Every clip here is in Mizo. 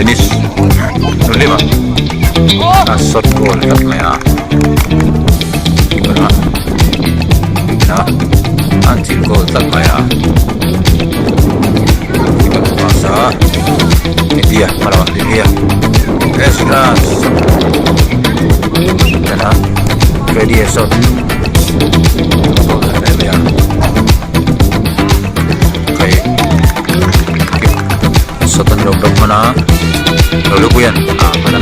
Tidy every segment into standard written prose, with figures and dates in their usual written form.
Dennis Nulima a shot goal tlat mai a keeper a a an chil goal tlat mai a keeper pass a India hma lamah India Ezra tana Freddy a shot goal tlat mai a khai sawt an lo block hman a Rolupuia'n a hman a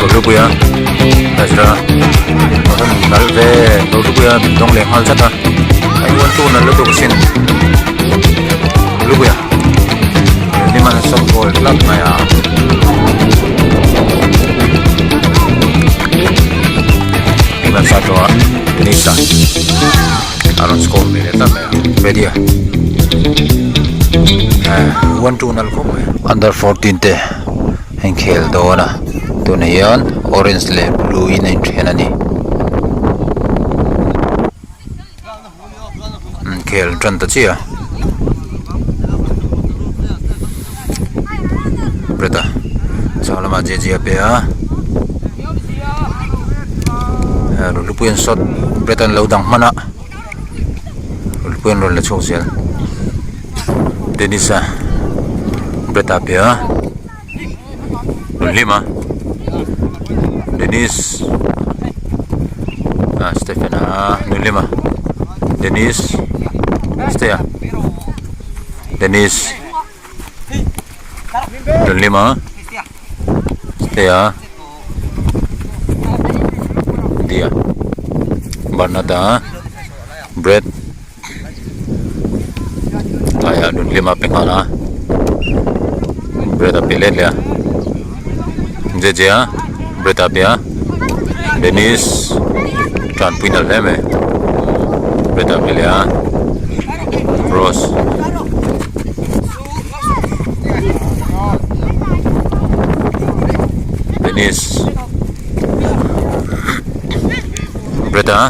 Rolupuia Ezra a rawn nalh ve Rolupuia min dawng leh nghal zat a a in one two nalh lutuk asin Rolupuia Hliman sawt goal tlat mai a. England side erawh Dennis-a a rawn score ve leh tlat mai a Freddy a one two nalh khawp mai under 14 te a inkhel dawn a tunah hian orange leh blue in a inthen a ni inkhel tan ta chiah a Brett-a chhak lamah J J a pe a Lupui an shot Brett an lo dang hman a Lupui an rawn la chhuak zel Dennis-a Brett-a pe a rawn hlim a Dennis ah Stephen-a rawn hlim a Dennis Ste-a Dennis. Lima Stea Dia Barnata Bread tlaiah Nunhlima pe nghal a bread a pe let leh a Jejea bread a pe a Dennis tanpui nalh hle mai bread a pe leh a Rose. Dennis Brett-a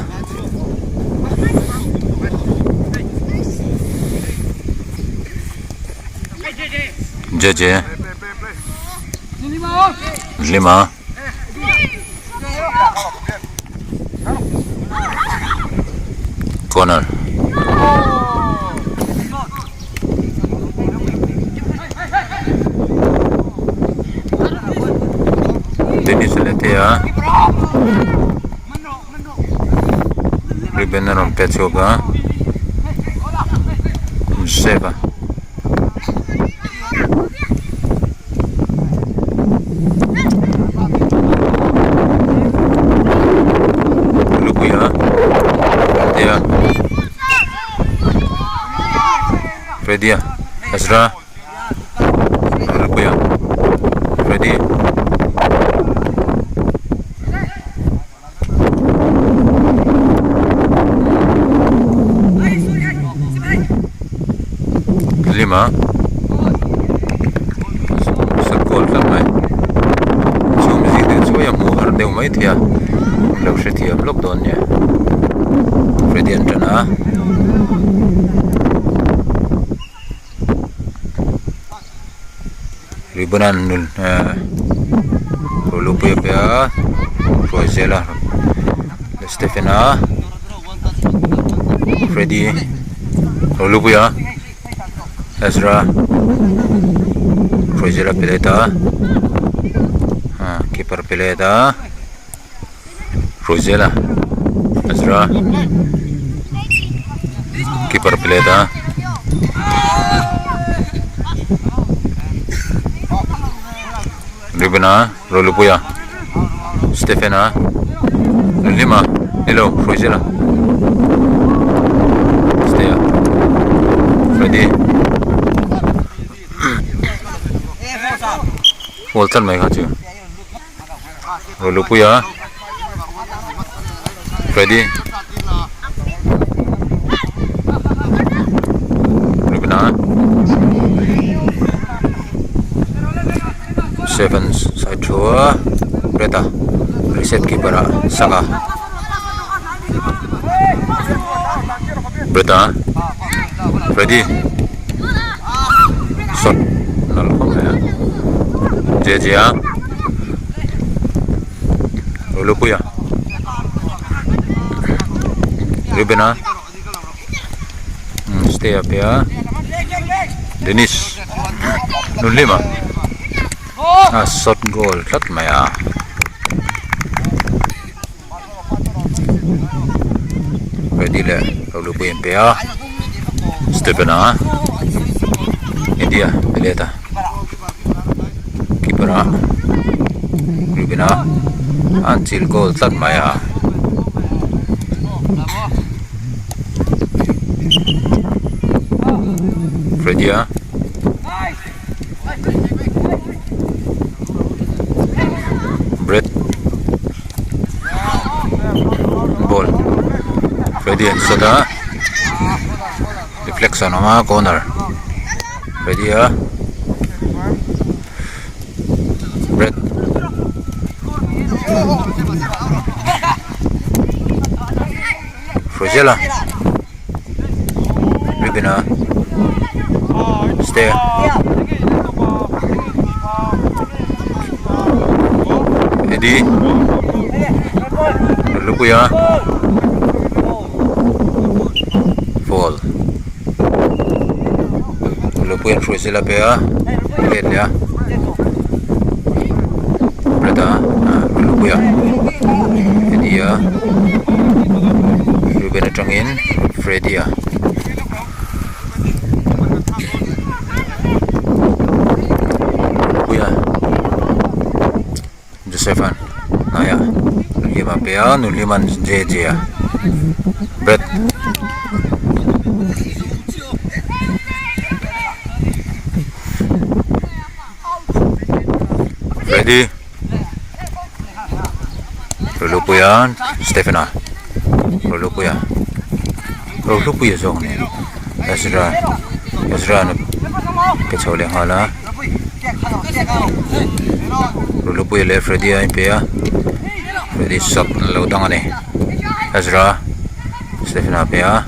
J J Lima Corner Tennis a let thei a ribbon a rawn pet chhuak a save a. Lupui a tia Freddy a Ezra Lupui a Freddy. Lima sat goal tlat mai chhum zing te chu hei a hmuh har deuh mai thei a lo hrethiam lawk dawn nia Freddy an tan a. Ribbon an nun ehh Rolupui a pe a Hruaizela Stephen a Freddy Rolupui a Ezra Hruaizela pe let a ah keeper pe let a Hruaizela Ezra keeper pe let a. Reuben a Rolupuia Stephen a Nunhlima nilo Hruaizela Stea Freddy hual tlat mai kha chu Rolupuia Freddy Reuben a seven side thu a red a reset keeper ah sanga red a Freddy. Shot nalh khawp mai a Jeje a Rolupuia Reuben a stay a pe a Dennis Nunhlima a shot goal tlat mai a. Ready leh Rolupui an pe a Stephen a India pe let a keeper a Reuben a an chil goal tlat mai a. Freddy a. Bread ball Freddy an shot a reflection a awm a corner Freddy a bread Frozella ribbon a stair Eddie Lupuia ball Lupuia'n Frozella pe a let leh a Brad-a Lupuia Eddie-a Reuben atangin Freddy-a. Puia Joseph-a'n hnaiah Nuhlima a pe a Nuhlima'n J_J a Brad Freddy Rohlupuia Stephen-a Rohlupuia Rohlupuia zawk a ni Ezra Ezra an pe chho leh nghal a Rohlupuia leh Freddy-a a inpe a Freddy sat lo dang a ni Ezra Stephen-a a pe a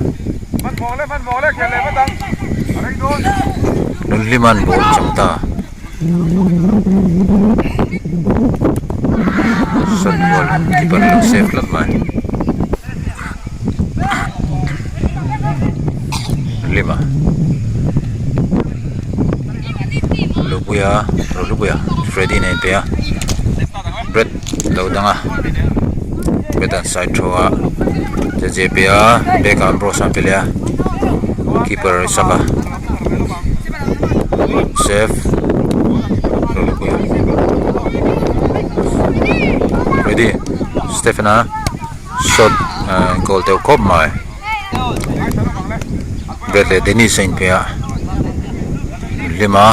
Nunhlima'n ball chang ta. Shot ball keeper lo save tlat mai lima Lupuia Lupuia Freddy nen pe a Brad lo dang a Brad an side throw a Jeje pe a bag ah Ambrose a pe leh a keeper sak a. Chef Ready Stephen a shot goal deuh khawp mai Brad leh Dennis a inpe a hlim a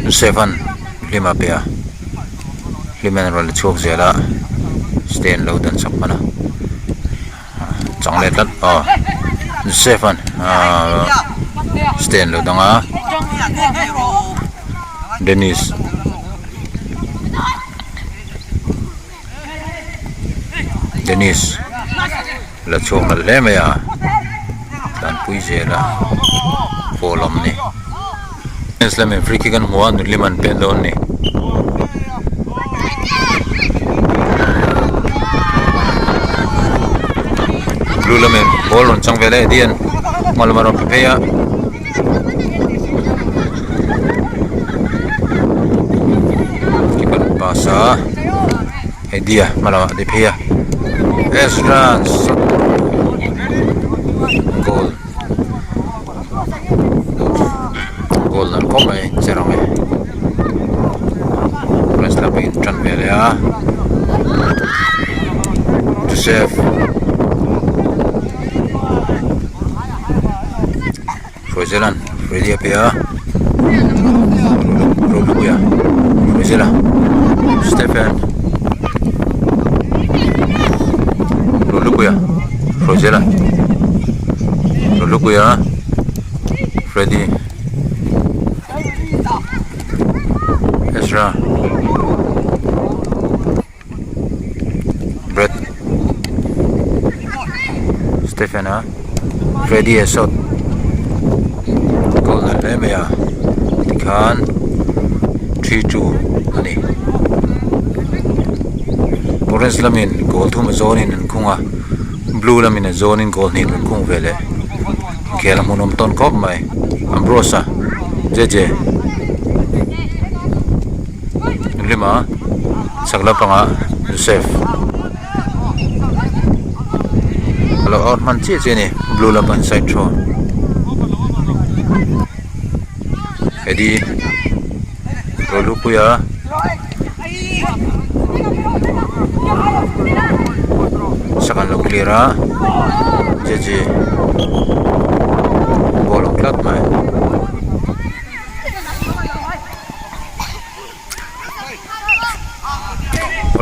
Seven hlim a pe a hlim hian a rawn la chhuak zel a stand lo dan chak hman a. Chang leh tlat aw Joseph an ahh stand lo dang a Dennis Dennis la chhuak nalh hle mai a tlanpui zel a ball a awm a ni Dennis lamin free kick an hmu a nutling an pen dawn a ni. Blue lamin ball rawn chang vel e Eddie an hma lamah rawn pe phei a keeper pass a Eddie a hma lamah a ti phei a Ezra goal. Goal nalh khawp mai che rang e press lam in tan ve leh a Joseph Hruaizelan Freddy a pe a Rohlupuia Hruaizela Stephen Rohlupuia Hruaizela. Lupuia Freddy Ezra Brett Stephen a. Freddy a shot goal nalh hle mai a tikhan 3 2 a ni orange lamin goal thum a zawnin an khung a blue lamin a zawnin goal hnih an rawn khung ve leh inkhel a hmunawm tawn khawp mai Ambrose a jeje lima chhak lampangah Joseph. A lo out hman chiah chiah a ni blue lampang side throw Eddie Rohlupuia sak an lo clear a jeje ball a awm tlat mai.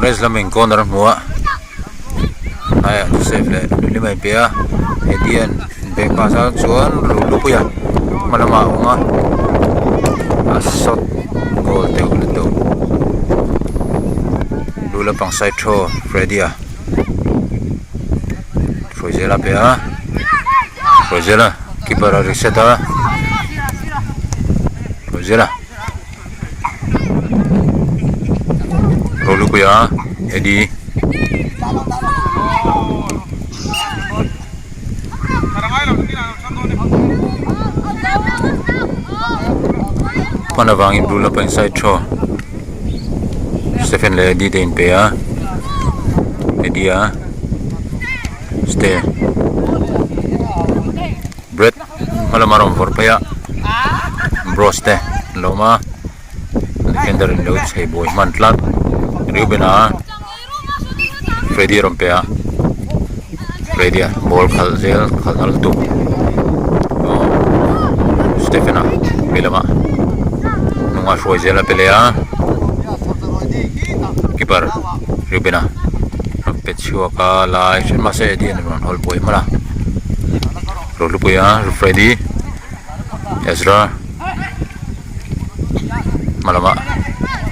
Orange lamin corner a hmu a hnaiah Joseph leh Lily mai pe a Eddie-a'n back pass a chuan Lupuia hma lamah a awm a a shot goal deuh lutuk lu lampang side throw Freddy-a Hruaizela a pe a Hruaizela keeper a reset a Hruaizela. Rolupuia Eddie hman avangin bul a pan side thaw Stephen leh Eddie te inpe a Eddie a Ste Bread hma lama rawn vawrh phei a bros te an lo awm a defender in lo chei buai hman tlat Reuben a Freddy a rawn pe a Freddy a ball khalh zel khalh nal lutuk aw Stephen a vei lamah hnungah hruai zel a pe leh a keeper Reuben a rawn pe chhuak a lai hret mahse Eddie a rawn hawl buai hman a. Rohlupuia Freddy Ezra hma lamah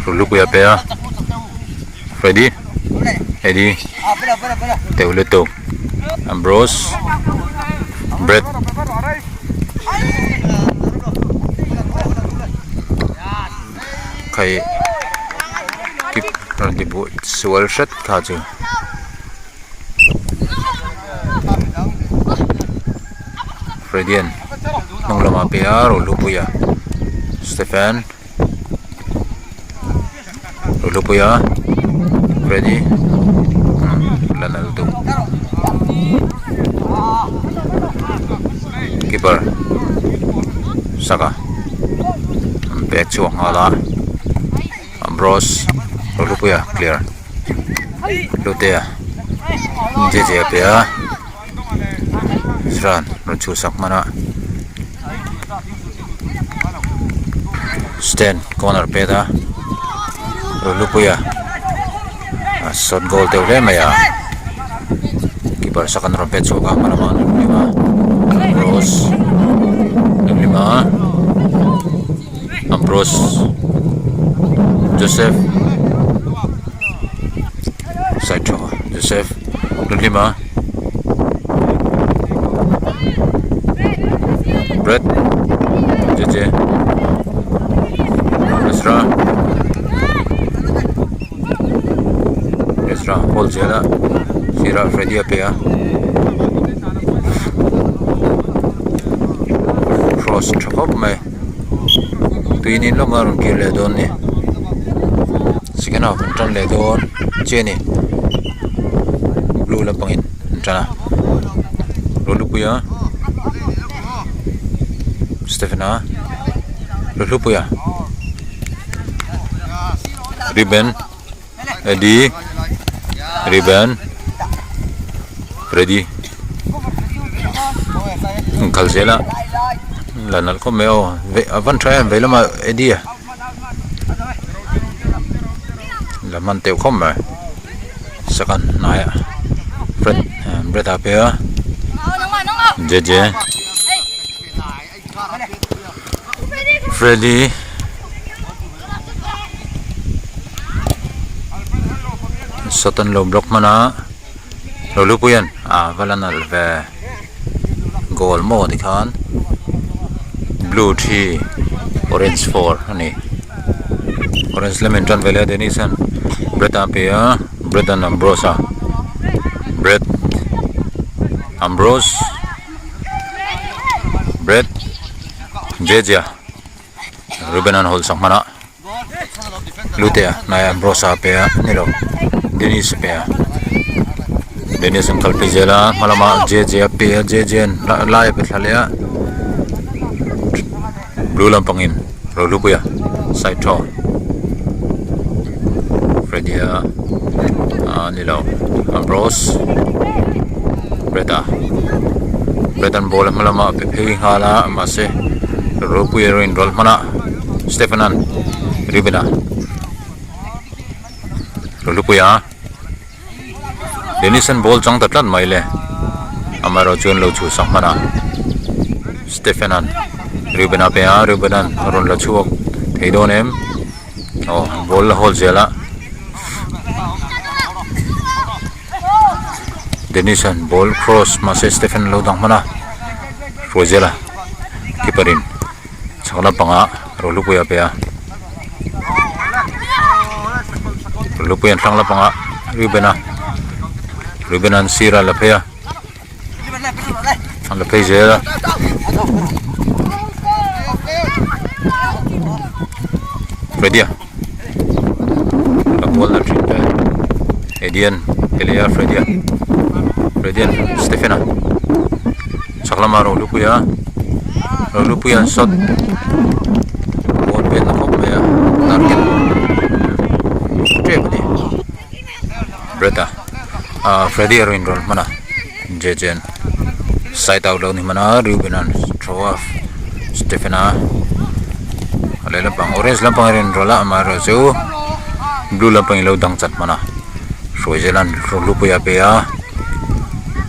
Rohlupuia a pe a Freddy Eddie teuh lutuk Ambrose Brad khai kip rawn ti buai sual hret kha chu. Fredian hnung lamah a pe a Rohlupuia Stephen Rohlupuia Freddy la nal deuh keeper Saka an pek chhuak nghal a Ambrose Rohlupuia clear. Hlutea jeje a pe a Zran rawn chhuhsak hman a stand corner pet a Rohlupuia a shot goal deuh hle mai a keeper sak an rawn pet chhuak a hma lamah an rawn hlim a Ambrose an hlim a Ambrose Joseph side tha Joseph Hlima Brett Jeje Ezra Ezra ball zela sirah Freddy a pe a cross tha khawp mai. Tuinin lawk a rawn kir leh dawn a ni second half an tan leh dawn chiah a ni blue lampangin an tan a Rohlupuia Stephen-a Rohlupuia Reuben Eddie Reuben Freddy an kal zel a la nalh khawp mai aw a van tha em vei lamah Eddie a la hman teuh khawp mai second hnaiah Fred Brad a pe a Jeje Freddy. Sawt an lo block hman a Rohlupuia'n a va la nalh ve. goal maw tikhan blue thi orange 4 a ni orange lamin tan veleh a Dennis an Brett a pe a Brett an Ambrose a Brett Ambrose Brett Jeje Reuben an hawlh sak hman a. Lutea hnaiah Ambrose a pe a ni lo Dennis a pe a Dennis an kalpui zel a hma lamah J J a pe a J J an lai a pe thla leh a blue lampangin Rohlupuia side throw Freddy a ah ni lo Ambrose Brett-a Brett an ball a hma lamah a pe phei nghal a mahse Rohlupuia erawh inrawlh hman a. Stephen-a'n Reuben-a Lulupuia Dennis-a'n ball chang ta tlat mai le amaherawh chuan lo chhuhsak hman a Stephen-a'n Reuben-a pe a Reuben-a'n a rawn la chhuak thei dawn em aw ball la hawl zel a Dennis-a'n ball cross mahse Stephen-a lo dang hman a hruai zel a keeper-in. Chhak lampangah Rohlupui a pe a Rohlupui an thlang lampangah Reuben a Reuben an sir a la phei a a la phei zel a Freddy a a ball la thin te Eddie an pe leh a Freddy a Freddy an Stephen a. Chhak lama Rohlupuia Rohlupuia an shot ball pen na khawp mai a target tep a ni Brett a ah Freddy a rawn inrawlh hman a J J an side out lo ni hman a Reuben an throw a Stephen a a leh lampang orange lampang a rawn inrawlh a amaherawh chu blue lampang in lo dang chat hman a hruai zel an Rohlupuia a pe a.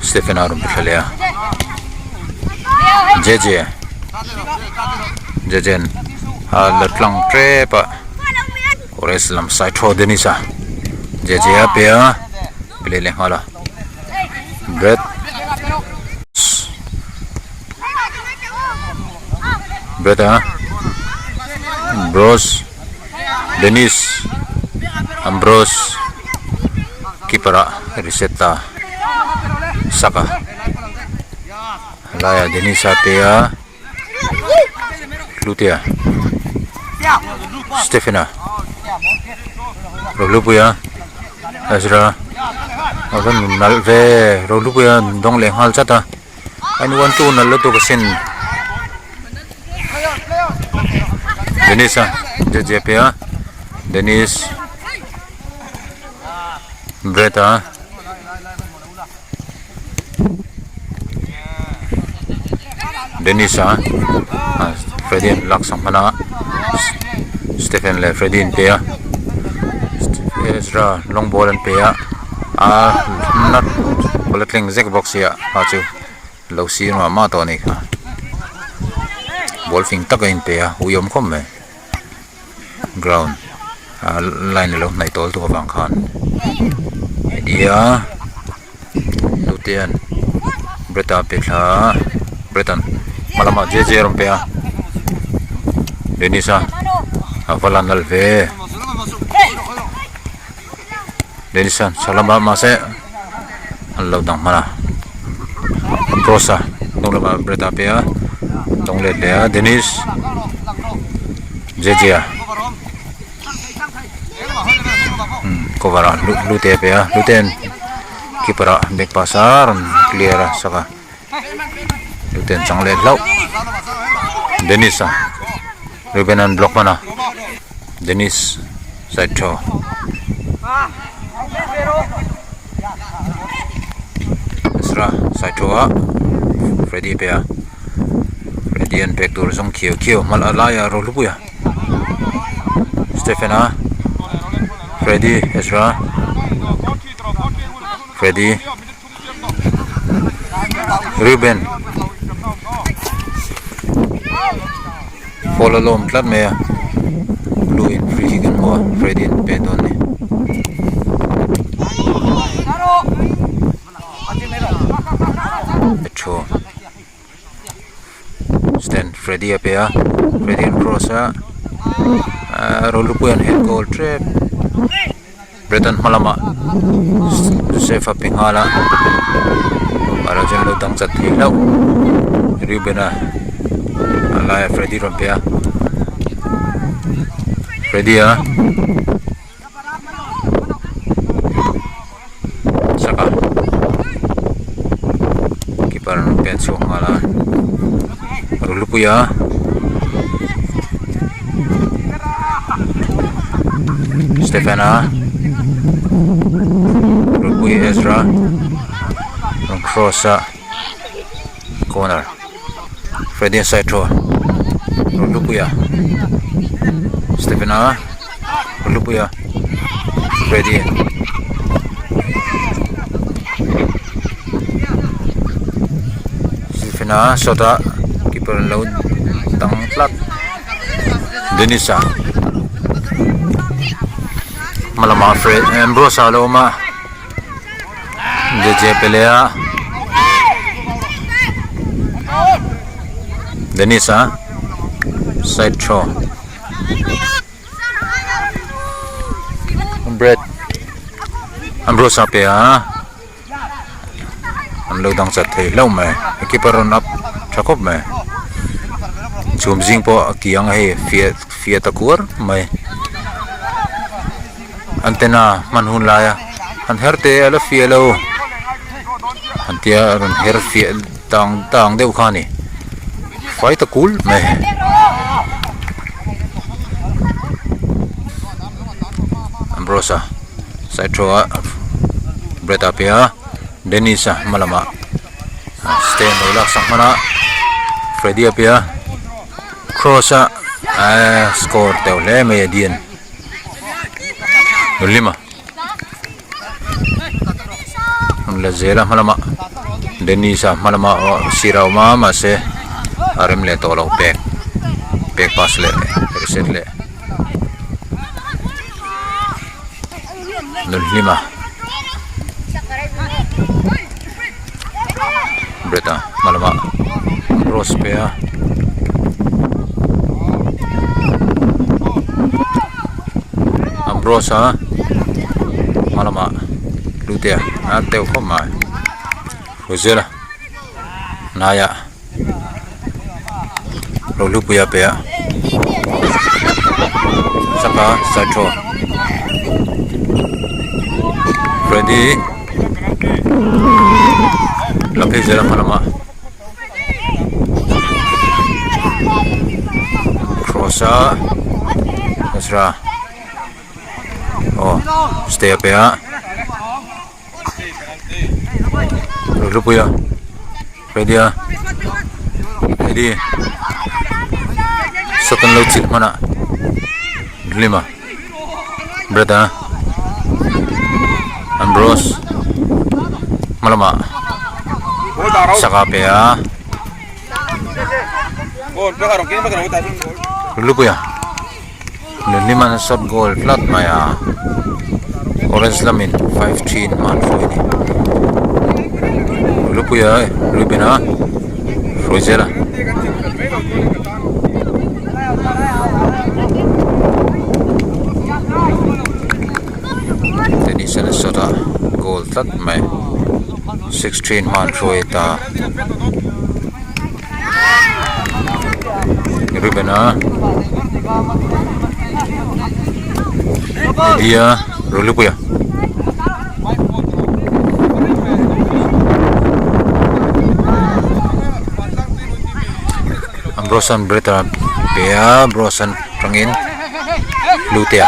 Stephen a rawn pe thla leh a J J J J an a la tlang tep a orange lam side thaw Dennis a J J a pe a pe leh leh nghal a Brad Brad a Bros Dennis Ambrose keeper ah reset ta sak a helaiah Dennis a te a Hlutea Stephen a Rohlupuia Ezra a va nun nalh ve Rohlupuia an dawng leh nghal chat a an one two nalh lutuk asin Dennis a J J pe a Dennis. Bread a Dennis a ah Freddy an lak sak hman a Stephen leh Freddy an pe a Ezra long ball an pe a ah nut ball a tleng zek bawk sia kha chu lo sir mah mah tawh a ni kha ball fing tak a inpe a ui awm khawp mai. Ground ah line alo hnaih tawl tawh avang khan nia Lutea'n Brett a pe thla a Brett an hma lamah J J a rawn pe a Dennis a a va la nalh ve Dennis a chho lamah mahse an lo dang hman a Cross a hnung lamah Brett a pe a dawng let leh a Dennis J J a umm cover ah Hlute a pe a Hlute an keeper ah back pass a rawn clear a sak a Hlute an chang leh hlauh Dennis a Reuben an block hman a Dennis side thaw Ezra side thaw a Freddy a pe a Freddy an pek tur zawng khiau khiau hma a laiah Rohlupuia Stephen a Freddy Ezra Freddy Reuben ball a lawm tlat mai a blue in free kick an hmu a Freddy an pe dawn a ni. Stand Freddy a pe a Freddy an cross a ahh Rohlupuia an head goal tep Brandon hma lamah Joseph a pe nghal a mahse chuan lo dang chat thei hlauh Reuben-a a laiah Freddy rawn pe a Freddy-a. Chak a keeper an rawn pen chhuak nghal a Rohlupuia Stephen a Rohlupuia Ezra rawn cross a corner Freddy a side throw Rohlupuia Stephen a Rohlupuia Freddy Stephen a shot a keeper an lo dang tlat Dennis a hma lamah Ambrose a lo awm a. Jeje pe leh a Dennis a side throw bread Ambrose a pe a an lo dang chat thei hlauh mai a keeper rawn up tha khawp mai chhum zing pawh a kiang a hei fiah fiah ta kuar mai. Antenna hman hun laia han her te a la fiah lo an tia a rawn her fiah tang tang deuh kha a ni fai ta kul mai Ambrose a side throw a Brett a pe a Dennis a hma lamah stand lo laksak hman a Freddy a pe a cross a ahh score teuh hle mai a dian. Lima rawn la zel a hma lamah Dennis a hma lamah aw sir a awm a mahse a rem leh tawh loh pek pek pass leh reset leh Nunhlima Brett a hma lamah cross pe a. Ambrose a hma lamah Lutea a teuh khawp mai Rosella hnaiah Rohlupuia pe a chaka side throw Freddy la phei zel a hma lamah. Cross a Ezra aw step pe a Rohlupuia ready a ready shot an lo chilh hman a Hlima Brett a Ambrose hma lamah saka pe a Lupuia Nunhlima an sub goal tlat mai a Orange lamin 5-3 in hma an hruai a ni Lupuia Reuben a hruai zel a. Tennis an shot a goal tlat mai 6-3 hma an hruai ta Reuben a Eddie-a Rolupuia. Brosan Brett-a pe a Brosan tangin Lutea.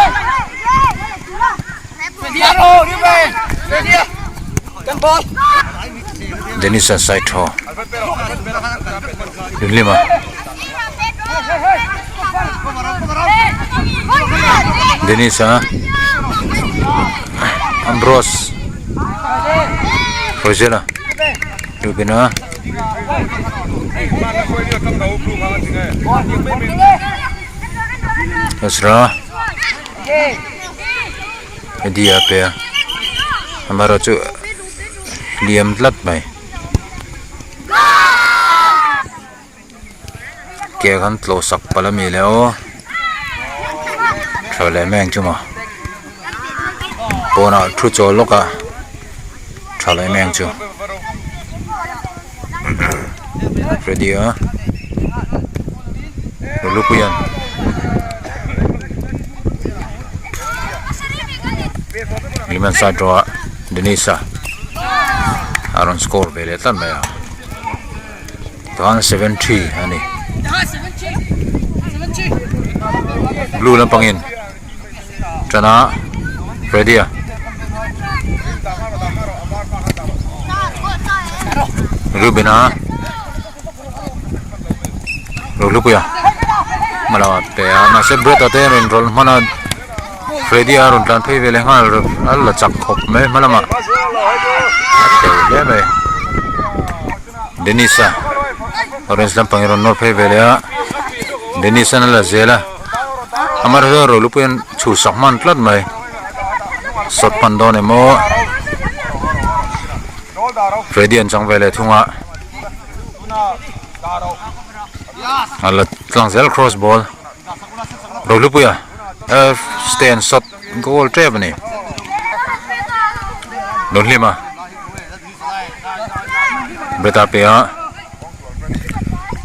Dennis-a side thaw Hlima. Dennis-a Ambrose Rosella Rubena. Ezra Eddie a pe a amaherawhchu hliam tlat mai. ke khan tlawh sak palh a mi le aw tha leh mai ang chu maw pawnah thu chawl lawk a tha leh mai ang chu ready a lupuian. Liman side draw a Denisa a rawn score ve leh tlat mai a tichuan 73 a ni blue lampangin tana Freddy a Reuben a Rohlupuia hma lamah pe a mahse Brett-a te rawn rawlh hman a Freddy a rawn tlan phei ve leh nghal a la chak khawp mai hma lamah a teu hle mai Dennis-a orange lampang hi rawn nawr phei ve leh a Dennis-an a la zel a amaherawhchu Rohlupuia'n chhuhsak hman tlat mai sawt hman dawn em aw Freddy an chang ve leh thung a. A la tlang zel cross ball Rohlupuia stand shot goal tep a ni Dawnhlima Breta pe a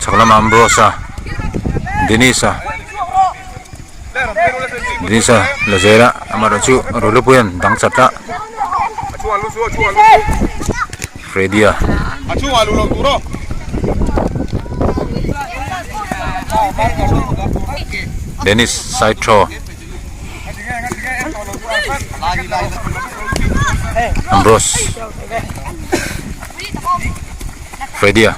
chhak lamah Ambrose a Dennis a Dennis a la zel a amaherawhchu Rohlupuia'n dang chat a. Freddy a. Dennis side throw. Ambrose. Freddy a.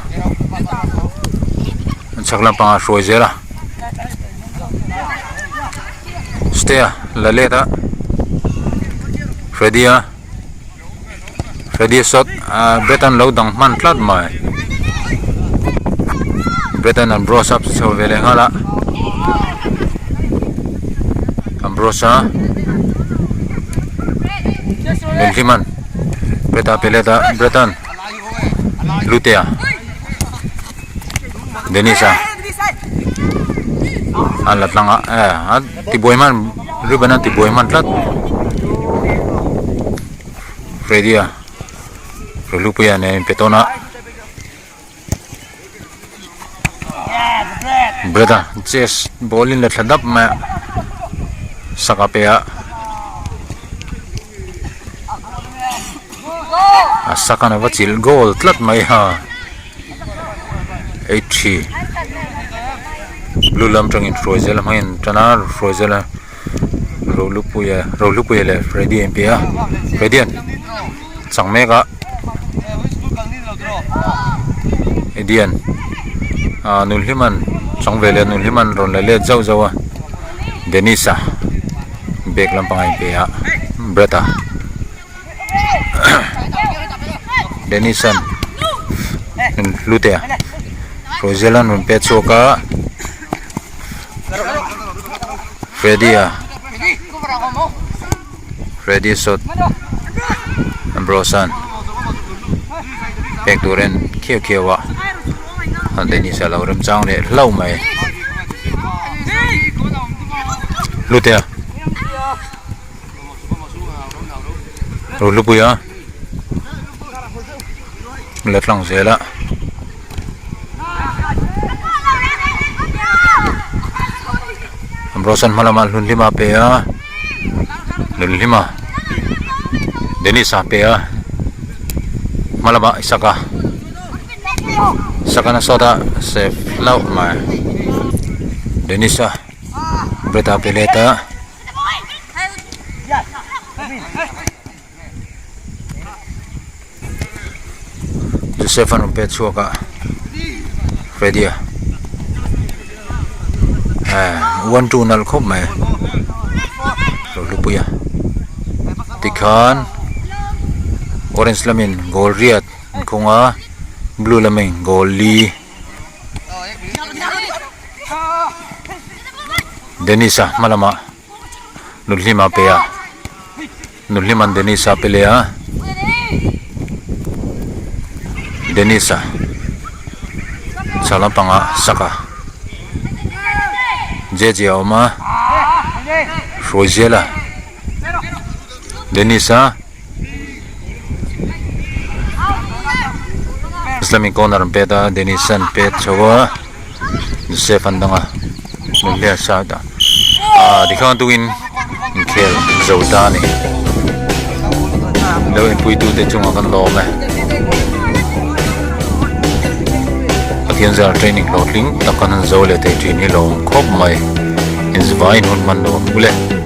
An chhak lampangah hruai zel a. Stea la let a. Freddy a. Freddy shot ah Brett an lo dang hman tlat mai Brett an Ambrose a chho ve leh nghal a Ambrose a Benjamin Brett a pe let a Brett an Lutea Dennis a a la tlang a eh a tibuai hman ribbon a tibuai hman tlat Freddy a Rohlupuia nen a inpe tawn a Brett a chess ball in la thla dap mai a sak a pe a. A sakhan a va chilh goal tlat mai ha 8-3 blue lam tangin hruai zel a hmangin tan a hruai zel a Rohlupuia Rohlupuia leh Freddy an pe a Freddy an chang mek a Eddie an ah Nunhliman chang ve leh Nunhliman rawn la let zauh zauh a Dennis a bag lampang a inpe a Brett a Dennis an hlute a Rozel an rawn pet chhuak a Freddy a Freddy sawt Ambrose an pek turin khiau khiau a Dennis a lo remchang leh hlauh mai hlute a. Rohlupuia la tlang zel a Ambrose-an hma lamah Hlunhlima a pe a Hlunhlima Dennis-a a pe a hma lamah Isaka Isaka na sawt a save hlauh mai Dennis-a Brett-a a pe let a. Joseph an rawn pet chhuak a Freddy a eh 1 2 nalh khawp mai Rohlupuia tikhan orange lamin goal riat an khung a blue lamin goal li. Dennis-a hma lamah Nunhlima a pe a Nunhlima'n Dennis-a a pe leh a Dennis-a chhak lampangah sak a. Jeje a awm a hruai zel a Dennis a Islamic corner an pet a Dennis an pet chho a Joseph an dang a Nuclear side ah ah tikhan tukin inkhel zo ta a ni lo inpui tute chungah kan lawm e Pathian zar training hlawhtling tak kan han zo leh thei thin hi lawm khawp mai inzivaiin hun hman nuam ule.